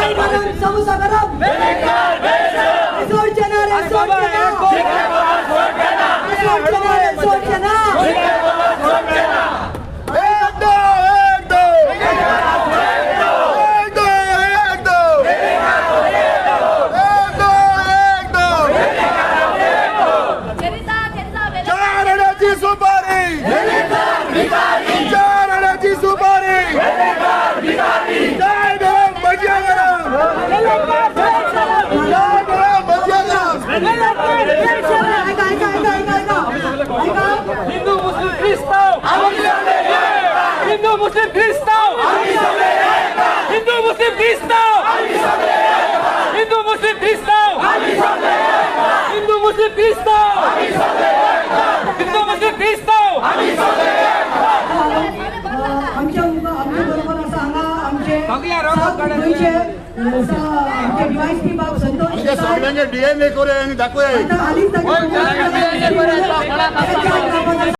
चाय गरम, समोसा गरम. सोडचे ना रे, सोडचे ना. सोडचे ना रे, सोडचे ना. एक दो, एक दो, एक दो, एक दो, एक दो, एक दो. चार आण्याची सुपारी, चार आण्याची सुपारी. जय गरम भजिया गरम, जय गरम भजिया गरम. ऐका, ऐका, ऐका, ऐका, ऐका, ऐका. हिंदू मुस्लिम क्रिस्ताव, हिंदू मुस्लिम क्रिस्ताव, हिंदू मुस्लिम क्रिस्ताव, हिंदू मुस्लिम क्रिस्ताव, हिंदू मुस्लिम क्रिस्ताव, हिंदू मुस्लिम क्रिस्ताव. आमच्या आमच्या बरोबर आसा हांगा आमचे साउथ मुंबयचे आमचे डीवायएसपी बाब संतोष आमच्या देसाय. सगळ्यांचे डीएनए करूया आणि दाखवूया. आता हालींच तांचे